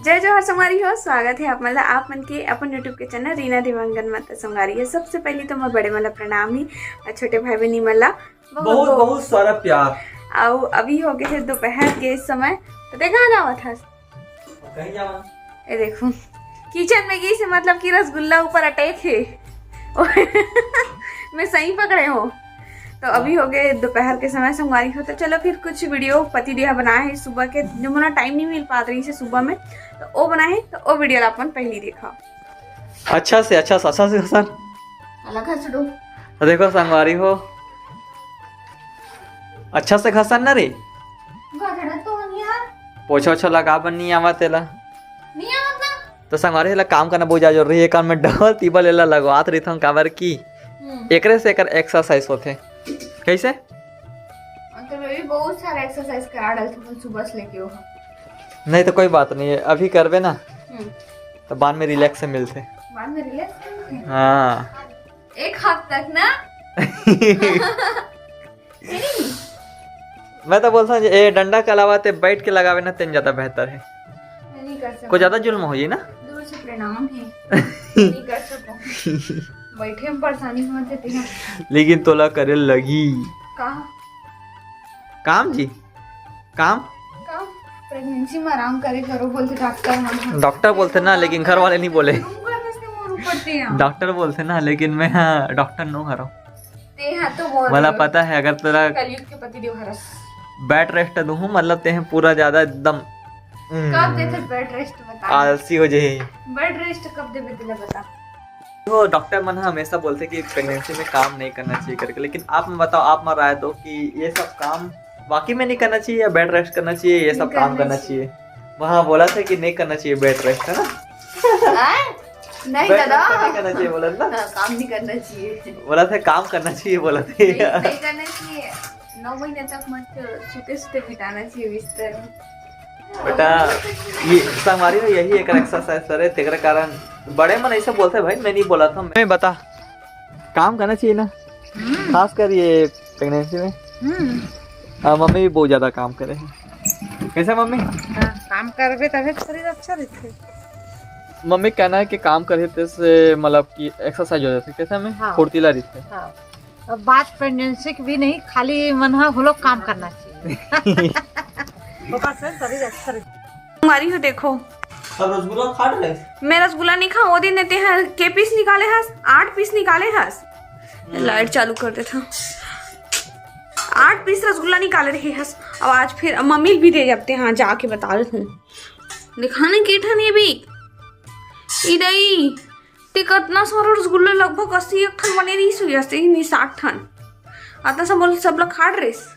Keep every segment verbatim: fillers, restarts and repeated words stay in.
जय जोहार संगवारी हो, स्वागत हे आप मन ला, आप मन के अपन YouTube के चैनल रीना देवांगन म। त संगवारी हो, सबसे पहली तो मैं बड़े मन ला प्रणाम ही, और छोटे भाई बहनी मन ला बहुत, बहुत, बहुत सारा प्यार। अउ अभी हो गए हे दोपहर के समय, तो देखा ना आवत हस। कहीं जावा। ए देखो, किचन में गई से मतलब कि रसगुल्ला ऊपर अटैक है। मैं सही पकड़े हो। तो अभी हो गए दोपहर के समय संगवारी हो, तो चलो फिर कुछ वीडियो पति देहा बनाए है सुबह के, जो मोला टाइम नहीं मिल पात रही से सुबह में, तो ओ बनाए है, तो ओ वीडियो ला अपन पहली देखा। अच्छा से, अच्छा से, अच्छा से, अच्छा से। अलग है सुडो। तो देखो संगवारी हो, अच्छा से घसन ना रे। गजड़ा तो नहीं यार। पोछा ओछा लगा बन नहीं आवा तेला। नहीं आवत ना। तो संगवारी, एला काम करना बहुत ज्यादा जरूरी है। एकर में डबल तिबल एला लगवात रहिथन, काबर कि हम्म। एकरे से एकर एक्सरसाइज होथे। कैसे? मतलब, ये भी बहुत सारा एक्सरसाइज करा डालथे अपन सुबह से लेके वो। नहीं तो कोई बात नहीं है, अभी करबे ना, हम्म। तो बाद में रिलैक्स से मिलथे। बाद में रिलैक्स से मिलथे? हाँ। एक हफ्ता तक ना। नहीं। मैं तो बोलता हूँ, ये डंडा के अलावा ते बैठ के लगावे ना, तेन ज्यादा बेहतर है। मैं नहीं कर सकता। कुछ ज्यादा जुल्म हो ये ना। दूर से प्रणाम है। नहीं कर सकता। बैठे में परेशानी समझ देते हैं। लेकिन तोला करे लगी। का? काम जी, काम। काम? प्रेगनेंसी में आराम करे करो बोलते डॉक्टर मन। डॉक्टर बोलते ना, लेकिन घर वाले नहीं बोले। तुम घर में से मोर ऊपर ते हैं। डॉक्टर बोलते ना, लेकिन मैं, हाँ, डॉक्टर नो हरो। ते हैं तो बोल वाला रहे हो। पता है, अगर तेरा कलयुग के पति देव हरस। बेड रेस्ट दूँ, मतलब ते हैं पूरा ज्यादा एकदम, हम्म, कब देथे बेड रेस्ट बता? आलसी हो जाही। बेड रेस्ट कब देबे तेला बता? तो डॉक्टर मन ह हमेशा बोलथे कि प्रेगनेंसी में काम नहीं करना चाहिए करके, लेकिन आप मन बताओ, आप मन राय दो कि ये सब काम वाकई में नहीं करना चाहिए या बेड रेस्ट करना चाहिए, ये सब नहीं काम करना करना चाहिए? वहाँ बोला था कि नहीं करना चाहिए बेड रेस्ट, है ना? आय? नहीं बेड दादा। रेस्ट नहीं करना चाहिए बोला ना? हाँ, काम नहीं करना चाहिए। बोला था काम करना चाहिए, बोला था। नहीं, नहीं करना चाहिए। नौ महीने तक मत सूते सूते बिताना चाहिए बिस्तर में। बेटा, ये संगवारी में यही एक एक्सरसाइज करे, तेकरे कारण बड़े मन ऐसे बोलते हैं भाई, मैं नहीं बोला था। मैं बता, काम करना चाहिए ना, हम्म। खासकर ये प्रेगनेंसी में। हम्म। हाँ, मम्मी भी बहुत ज्यादा काम करे हैं। कैसा मम्मी? हाँ, काम करबे तबे तो शरीर अच्छा रहथे। मम्मी कहना है कि काम करे ते से मतलब कि एक्सरसाइज हो जाथे, कैसे में हाँ। फुर्तीला रहथे। हाँ। अब बात प्रेगनेंसी की भी नहीं, खाली मन ह घलो काम करना चाहिए। ओकर से शरीर अच्छा रहे। मारी हो देखो। अब रसगुल्ला खा रहे? मैं रसगुल्ला नहीं खाऊं, वो दिन ते हैं के पीस निकाले हस, आठ पीस निकाले हस। हम्म। लाइट चालू कर देता। आठ पीस रसगुल्ला निकाले रहे हस। अब आज फिर मम्मी भी दे जाते हैं, जाके बता देते हैं। दिखाने के ठन ये भी। इदई। ते कतना सारा रसगुल्ला, लगभग अस्सी एक ठन बने रहिस होही, अस्सी नहीं, साठ ठन। अतना सब बोल, सब ला खा डरेस।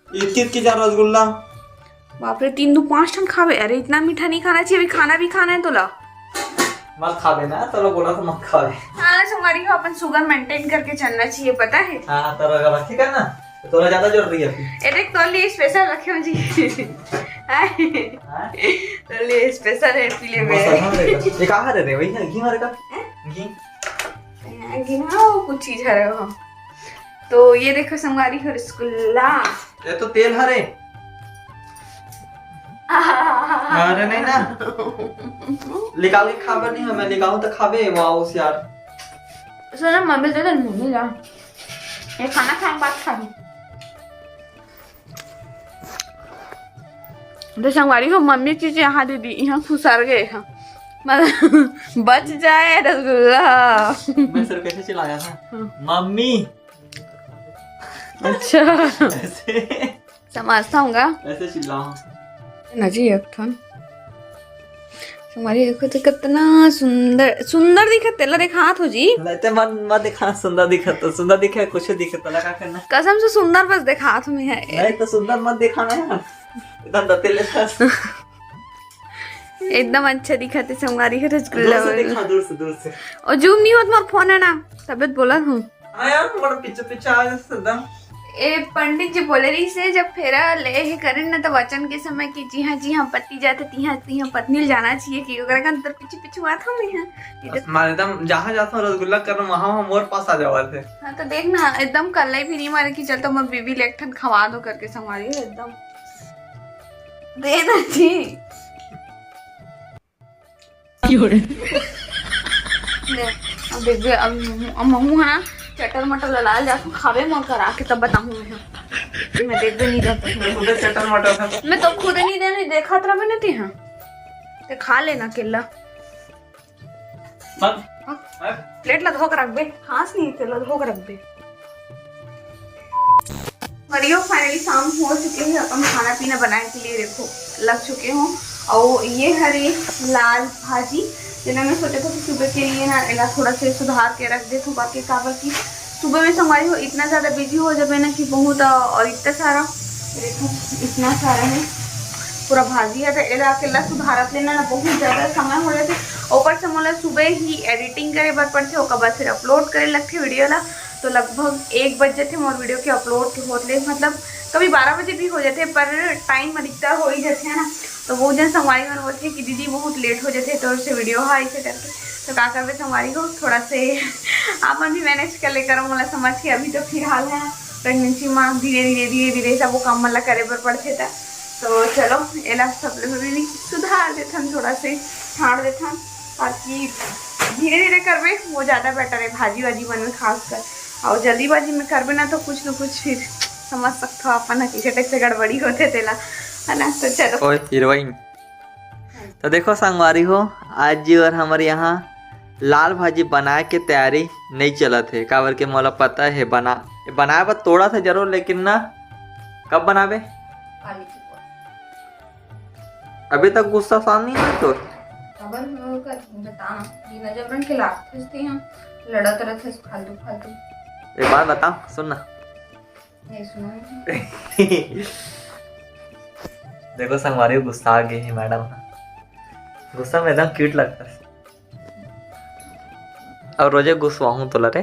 एक एक के चार रसगुल्ला। बाप रे, तीन दू पाँच ठन खावे। अरे, इतना मीठा नहीं खाना चाहिए, अभी खाना भी खाना है तोला। मत खावे ना, तोला बोला तो मत खावे। हाँ, संगवारी हो, अपन शुगर मेंटेन करके चलना चाहिए, पता है? हाँ, तोला अगर रखे का ना, तो तोला ज्यादा जरूरी है अभी। ए देख, तोर लिए स्पेशल रखे हो जी। हाय। हाँ? तोर लिए स्पेशल है, पी ले बस, बे। हाँ, देखो। ये कहाँ हरे रे? वही है, घी हरे का? हैं? घी। हाँ, घी, हाँ, वो कुछ चीज हरे हो। तो ये देखो संगवारी हो रसगुल्ला। ये तो तेल हरे। अरे नहीं ना। निकाल के खाबे नहीं, मैं निकालूं तो खाबे, वाह, होशियार। सुन ना, मम्मी दे दे, मम्मी ला। ये खाना खाने के बाद खाबे। तो संगवारी हो, मम्मी चीज यहाँ दे दी, यहाँ खुसर गए हैं। मतलब, बच जाए रसगुल्ला। मैं सिर्फ कैसे चिल्लाया था? हाँ। मम्मी। अच्छा। ऐसे। समझता हूँगा। ऐसे चिल्लाओ। ना जी, एक ठन। संगवारी देखो तो कितना सुंदर, सुंदर दिखत, तेला देखात हो जी। नहीं तो मत, मत दिखा, सुंदर दिखत तो सुंदर दिखे, कुछ दिखे तो लगा करना। कसम से सुंदर बस देखात हो मैं है। नहीं तो सुंदर मत दिखाना है। इधर दतेले था। एकदम अच्छा दिखत है संगवारी हो रसगुल्ला दूर से वाला। दिखा, दूर से, दूर से। और जूम नहीं होत मोर फोन है ना, तबियत बोला हूँ। हाँ यार, तुम्हारा पीछे पीछे आ जाते एकदम। ए, पंडित जी बोले रही से, जब फेरा ले हे करे न, तो वचन के समय कि जी हाँ, जी हाँ, पति जाते, तिहाँ, तिहाँ पत्नी ले जाना चाहिए, कि ओकरा का अंदर पीछे पीछे बात हो गई है। ये तो बस मार एकदम, जहाँ जाता हूँ रसगुल्ला करना, वहाँ, वहाँ मोर पास आ जावा थे। हाँ, तो देख ना, एकदम कल्ले भी नहीं मारे कि चल, तो मैं बीबी ले एक ठन खवा दो करके संगवारी हो एकदम। दे ना जी। ले, अब देखबे, अब, अब महूं हा चटर मटर ला लाल जाथों खाबे मोर करा के, तब बताहूं मैं। मैं देखबे नहीं जाता। खुदे चटर मटर था। मैं तो खुदे नहीं देने देखत रहे ना ते हा। ते खा लेना केला। हाँ? हाँ? प्लेट ला धो के रखबे, खास नहीं, तेला धो के रखबे। मरियो, finally शाम हो चुके हैं, अपन खाना पीना बनाए के लिए देखो लग चुके हो। और ये हरे लाल भाजी, जेला मैं सोचे था कि सुबह के लिए ना एला थोड़ा से सुधार के रख देथों करके, काबर कि सुबह में संगवारी हो इतना ज्यादा बिजी हो जाबे ना कि बहुत, अ, और इतना सारा, देखो, इतना सारा है पूरा भाजी है, तो एला अकेला सुधारत लेना ना बहुत ज्यादा समय हो जाथे। ऊपर से मोला सुबह ही एडिटिंग करे बर पड़थे, ओकर बाद फिर अपलोड करे लगथे वीडियो ला, तो लगभग एक बज जाथे मोर वीडियो के अपलोड के होत ले, मतलब कभी बारह बजे भी हो जाथे, पर टाइम अधिकतर हो ही जाथे, है ना। तो वो जन संगवारी मन बोलथे कि दीदी बहुत लेट हो जाथे तोर से वीडियो हा, ऐसे करके। तो का करबे संगवारी हो, थोड़ा से आप मन भी मैनेज कर ले करो मोला समझ के। अभी तो फिलहाल है प्रेगनेंसी में धीरे धीरे धीरे धीरे सबो काम मन ला करे बर पड़थे। त तो चलो, एला सबले पहले सुधार देथन, थोड़ा से छाड़ देथन, ताकि धीरे धीरे करबे, वो ज्यादा बेटर है भाजी वाजी मन में खासकर। और जल्दीबाजी में करबे ना, तो कुछ न कुछ फिर समझ सकथो अपन ह, कइसे टाइप से गड़बड़ी होथे तेला, है ना। तो चलो। ओए हीरोइन, तो देखो संगवारी हो, आज जी और हमर यहाँ लाल भाजी बनाए के तैयारी नहीं चलत हे, काबर के मोला पता है बना, बनाए बर तोड़ा था जरूर, लेकिन ना, कब बनाबे? काली की कोर। अभी तक गुस्सा शांत नहीं है तोर? खबर हो कर बता, बिना जबरन के लागथस ते हम लड़त रहथस फालतू फालतू। एक बात बता, सुन ना। नहीं सुना। देखो संगवारी, गुस्सा आ गई है मैडम। गुस्सा में एकदम क्यूट लगता है। और रोजे गुस्सा हूँ तो लरे।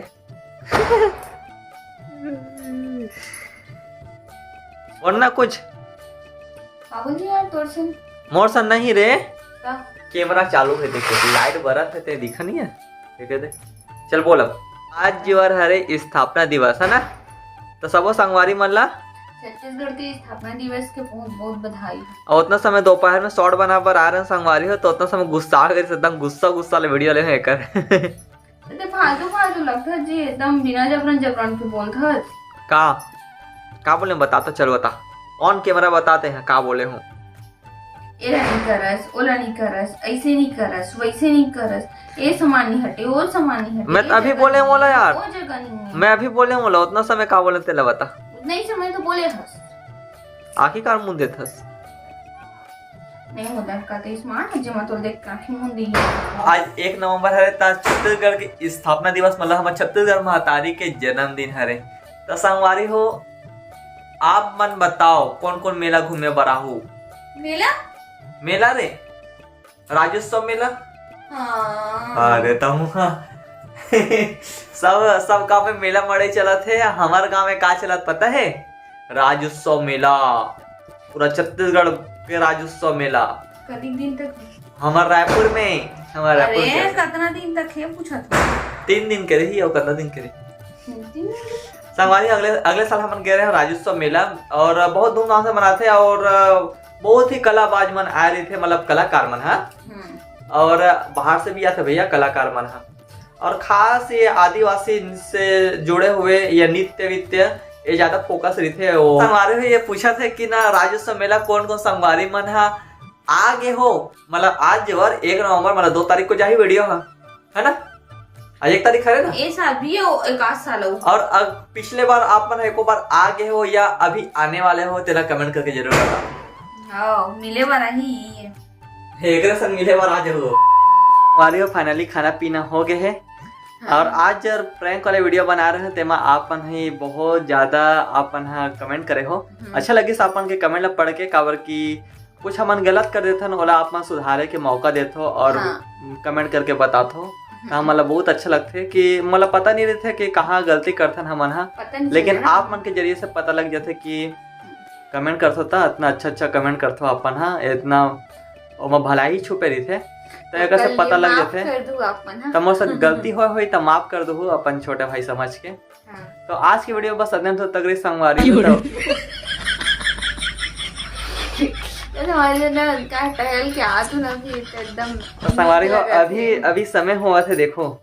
और ना कुछ। का बोली यार, तोर से? मोर से नहीं रे। का? कैमरा चालू है, देखो, लाइट बरत है, ते दिखा नहीं है? देखे दे। चल बोल अब। आज जीवर हरे स्थापना दिवस, है ना? तो सबो संगवारी मन ला छत्तीसगढ़ के स्थापना दिवस के बहुत, बहुत बधाई। और उतना समय दोपहर में शॉर्ट बना बर आ रहे हैं संगवारी हो, तो उतना समय गुस्सा आ गए, एकदम गुस्सा, गुस्सा ले वीडियो ले एकर। ते फालतू, फालतू लगता जी, एकदम बिना जबरन, जबरन के बोलत। का? का बोले, बता तो, चल बता। ऑन कैमरा बताते हैं, का बोले हूँ। एला नहीं करस, ओला नहीं करस, ऐसे नहीं करस, वैसे नहीं करस, ये सामान नहीं हटे, वो सामान नहीं हटे, मैं ये तो अभी जगह बोले नहीं बोला है, यार। वो जगह नहीं है। मैं अभी बोले बोला, उतना समय का बोले तेला बता। उतना ही समय तो बोले हस। आखिरकार मुंह देत हस। नहीं होता का तो स्मार्ट है, जमा तो देख के आंखें मुंह दी। आज एक नवंबर हरे, त छत्तीसगढ़ के स्थापना दिवस, मतलब हमर छत्तीसगढ़ महतारी के जन्मदिन हरे। त संगवारी हो, आप मन बताओ, कौन कौन मेला घूमे बर आहू? मेला? मेला रे, राज्योत्सव मेला। हाँ। अरे तहूँ हाँ। सब, सब गाँव में मेला मड़ई चलत हे, हमार गाँव में का चलत पता है? राज्योत्सव मेला, पूरा छत्तीसगढ़ के राज्योत्सव मेला। कतिक दिन तक? हमार रायपुर में, हमार रायपुर अरे, के। कतना दिन तक है पूछत? तीन दिन के रही और कतना दिन के रही? तीन दिन के? संगवारी, अगले, अगले साल हमन गए रहे राज्योत्सव मेला और बहुत धूमधाम से मनाथे और बहुत ही कलाबाज मन आए रहिथे, मतलब कलाकार मन ह। हम्म। और बाहर से भी आथे भैया कलाकार मन ह। और खास ये आदिवासी से जुड़े हुए ये नृत्य वित्य, ये ज्यादा फोकस रहिथे। वो संगवारी हो ये पूछत हे कि ना राज्योत्सव मेला कौन कौन संगवारी मन ह आ गे हो, मतलब आज जेवर एक नवंबर, मतलब दो तारीख को जाही वीडियो ह, है ना? आज एक तारीख हरे ना? ये साल भी हो, एक आध साल हो। और अब पिछले बार आप मन एको बार आ गे हो या अभी आने वाले हो, तेला कमेंट करके जरूर बताओ। हाँ, मिले बर आही। एकरे संग मिले बर आ जाओ। हमारे फाइनली खाना पीना हो गए है। हाँ। और आज जो प्रैंक वाले वीडियो बना रहे हैं, तेमा आप मन ही बहुत ज्यादा आप मन हा कमेंट करे हो। हम्म। अच्छा लगिस आप मन के कमेंट ला पढ़ के, काबर कि कुछ हमन गलत कर देथन, ओला आप मन सुधारे के मौका देथो और हाँ। कमेंट करके बताथो। हम्म। त हमन ला बहुत अच्छा लगथे कि मतलब पता नहीं रहथे कि कहाँ गलती करथन हमन हा, पता नहीं लेकिन चले ना। आप मन के जरिए से पता लग जाथे कि कमेंट करथो त इतना अच्छा अच्छा कमेंट करथो अपन हा, इतना ओमा भलाई छुपे रहिथे, त एकर से कल पता लग माफ जाथे। कर दू आप मन हा। त मोर से गलती होय होही त माफ कर दूहू अपन छोटे भाई समझ के। हाँ। तो आज की वीडियो बस अत्यंत तगड़ी संगवारी हो, तो हमारे ना उनका टहल के आ तू ना भी एकदम तो संगवारी हो, लगा अभी के। अभी समय होवत हे, देखो,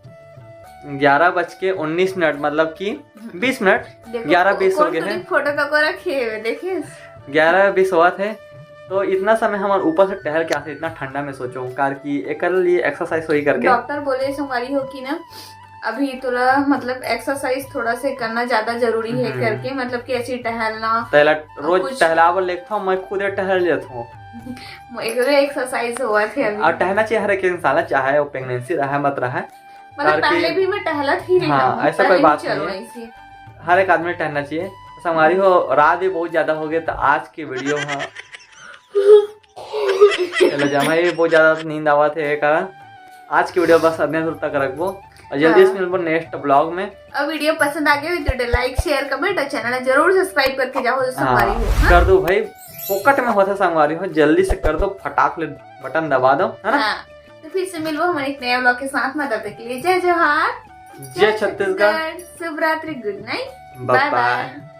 ग्यारह बज के उन्नीस मिनट, मतलब कि बीस मिनट, देखो, ग्यारह बीस हो कौन गए कौन हैं। फोटो तको रखे हुए देखिए। ग्यारह बीस होवत हे, तो इतना समय हमर ऊपर से टहल के आते, इतना ठंडा में, सोचो, कार की एकर लिए एक्सरसाइज होई करके। डॉक्टर बोले संगवारी हो कि ना अभी थोड़ा मतलब एक्सरसाइज थोड़ा से करना ज्यादा जरूरी है हम्म। करके, मतलब कि ऐसे ही टहलना। टहला, रोज कुछ- टहलावर लेखता हूँ, मैं खुदे टहल लेता हूँ। एक एक्सरसाइज हुआ थे अभी। और टहलना चाहिए हर एक इंसान ला, चाहे वो प्रेगनेंसी रहा मत रहा। मतलब करके- पहले भी मैं टहलत ही रही हाँ, हूँ, ऐसा पहले कोई भी बात चलो नहीं है। ऐसे। हर एक आदमी टहलना चाहिए। संगवारी हो, रात भी बहुत ज्यादा हो गया, तो आज की वीडियो हाँ चलो जमा, ये बहुत ज्यादा नींद आवत है, ये कारण आज की वीडियो बस अतने दूर तक रखबो और जल्दी से हाँ। मिलबो नेक्स्ट ब्लॉग में। और वीडियो पसंद आ गया तो लाइक, शेयर, कमेंट और चैनल जरूर सब्सक्राइब करके जाओ जो संगवारी हो। हाँ, कर दो भाई, फोकट में होता संगवारी हो, जल्दी से कर दो, फटाक ले बटन दबा दो, है ना? हाँ, तो फिर से मिलबो हमारे एक नया ब्लॉग के साथ में, तब तक के लिए जय जोहार, जय छत्तीसगढ़, शुभ रात्रि, गुड नाइट, बाय बाय।